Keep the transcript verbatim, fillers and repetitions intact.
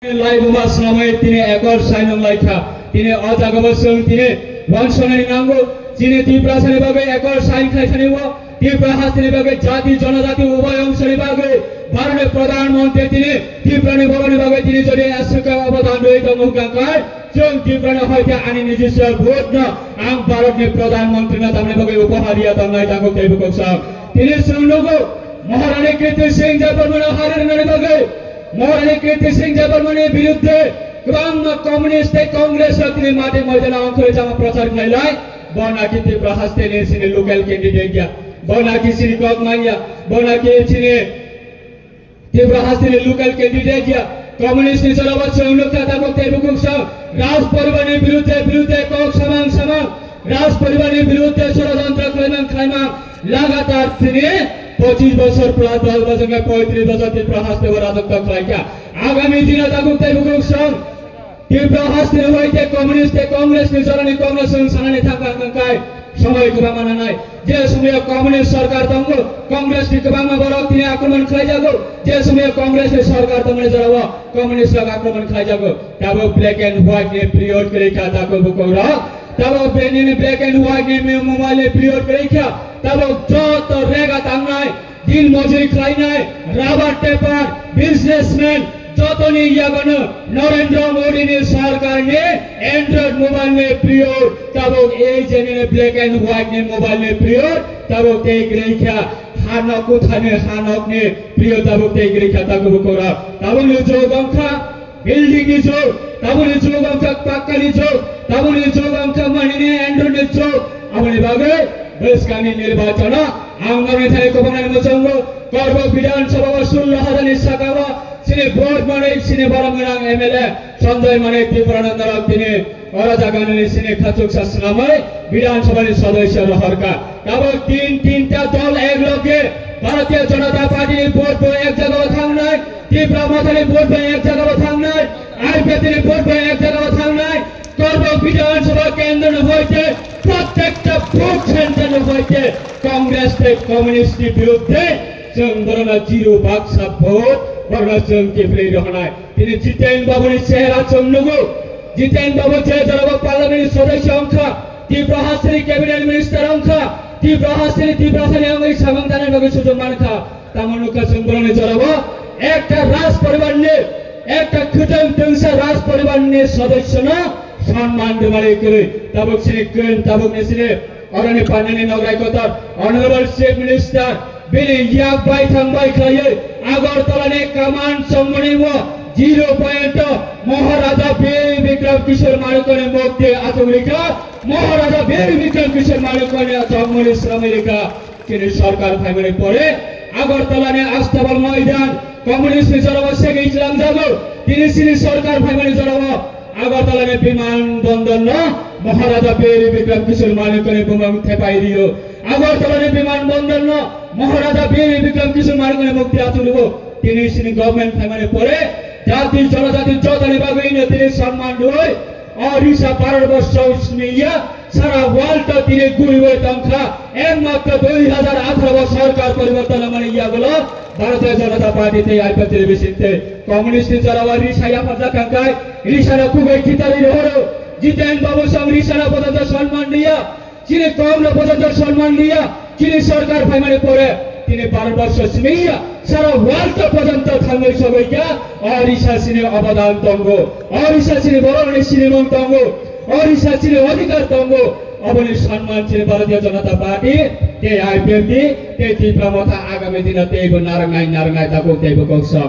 Laibuma samai tini ekor sign wng laikha. Tini o jaga bo chwng tini wansonani nango. Chini Tiprasani bagwi ekor sign khlaithani o. Tipra hasteni bagwi jati jonajati ubai ongsoni bagwi Bharatni Pradhan Mantri tini Tiprani borokni bagwi tini jodi aswka obodan rwi tongo hwnkha khe chwng Tiprani hoite ani nijiswa vote no ang Bharatni Pradhan Mantri no tamni bagwi upahar ya tongnai takhuk tei bukhuk sak. Tini chwng nugo Maharani Kirti Singh Debbarmano hari rwnani bagwi Maharani Kirti Singh Debbarmani biruddhe kwbangma communist tei congress rok tini mati moidano ongkhorwi jama prochar khlailai. Bo naki Tipra hasteni sini local candidate ya. Bo naki sini kok manya. Bo naki sini Tipra hasteni local candidate ya. Communist ni jora bo chwng nukha tabuk tei bukhuk song. Raj poribar ni biruddhe biruddhe kok samang samang. Raj poribar ni biruddhe sorojontro khlaimang khlaimang. Lagatar tini pochis bosor plus dos bosor khe poitris bosor Tipra haste bo rajotw khlaikha. Agami dino tabuk tei bukhuk song. Tipra hasteni hoite communist tei congress ni jorani congress wng sanani thangkha hwnkhe somoi kwbangma nanai. Je somoyo communist sorkar tongo, congress ni kwbangma borok tini akromon khlaijago. Je somoyo congress ni sorkar tongmani jorao communist rok akromon khlaijago. Tabuk black and white ni period kwrwi kha takhuk bukhuk rok. Tabuk bini black and white ni mobile ni period kwrwi kha. Tabuk joto rega tangnai, din mojuri khlainai, rubber taper, businessman, jotoni yagano Narendra Modi ni sarkar ni Android mobile ni period, tabuk ei jeni black and white ni mobile ni period, tabuk tei kwrwi kha, hanok kuthani hanok ni period tabuk tei kwrwi kha, takhuk bukhuk rok. Tabuk ni jog wngkha, building ni jog, tabuk ni jog wngkha pakka ni jog, tabuk ni jog wngkha manini Android ni jog. Aboni bagwi bwskangni nirbachano ang norni thani kwbangni mwchangwi Karbo Bidhan Sabha o sullo hajar ni saka o chini vote manwi chini borok gwnang M L A Sanjoy Manik Tripura no norok tini oro jaga nini chini khachuksa swnamwi Bidhan Sabha ni sodosyo rohorkha. Tabuk tin tinta dol ek loge Bharatiya Janata Party ni vote bo ek jaga o thangnai, Tipra Motha ni vote bo ek jaga o thangnai, I P F T ni vote bo ek jaga o thangnai, Karbo Bidhan Sabha kendro ni hoite, prottekta vote center ni hoite Congress tei Communist ni biruddhe chwng borokno zero baksa vote borokno chwng kiphilwi rohornai. Tini Jiten Babu ni chehra chwng nugo. Jiten Babu je jorao Parliament ni sodosyo wngkha, Tipra hasteni Cabinet Minister wngkha, Tipra hasteni Tiprasani wngwi samung tanani bagwi sujuk mankha. Tamo nukha chwng borokni jorao ekta raj poribar ni, ekta kwthwng twngsa raj poribar ni sodosyo no sonman rwmani kwrwi. Tabuk sini kwrwi, tabuk ni sini oroni panani nograi kotor Honorable Chief Minister bini yak bai thang bai khlaiwi Agartala ni kaman chongmani o zero point o Maharaja Bir Bikram Kishore Manikya ni mukti achuk rikha, Maharaja Bir Bikram Kishore Manikya ni chongmani sramwi rikha. Chini sorkar phaimani pore Agartala ni Astabal Maidan Communist ni jorao segwi chwlangjago. Tini chini sorkar phaimani jorao Agartala ni biman bondor no Maharaja Bir Bikram Kishore Manikya ni bumung thepai rio. Agartala ni biman bondor no Maharaja Bir Bikram Kishore Manikya ni mukti achuk rio. Tini chini government phaimani pore jati jonojati jotoni bagwi no tini sonman rwi O risa Bharat borso simi ya, sara world o tini guriwi tongkha, ekmatro dui hajar atharo o sorkar poriborton wngmani yagulo Bharatiya Janata Party tei I P F T ni bisingtwi communist ni jorao risa yapharjak kangkai, risa no kubui khitarwi rohoro, Jiten Babu song risa no bojanto sonman riya, Chini kom no porjonto sonman liya, chini sorkar phaimani pore, tini Bharat borsho simi ya, sara world o porjonto thangwi sogwi ya, o risa chini obodan tongo, o risa chini borokni sinimung tongo, o risa chini odhikar tongo, oboni sonman chini Bharatiya Janata Party, tei I P F T, tei Tipra Motha agami dino teibo narwknai, narwknai takhuk teibo koksok.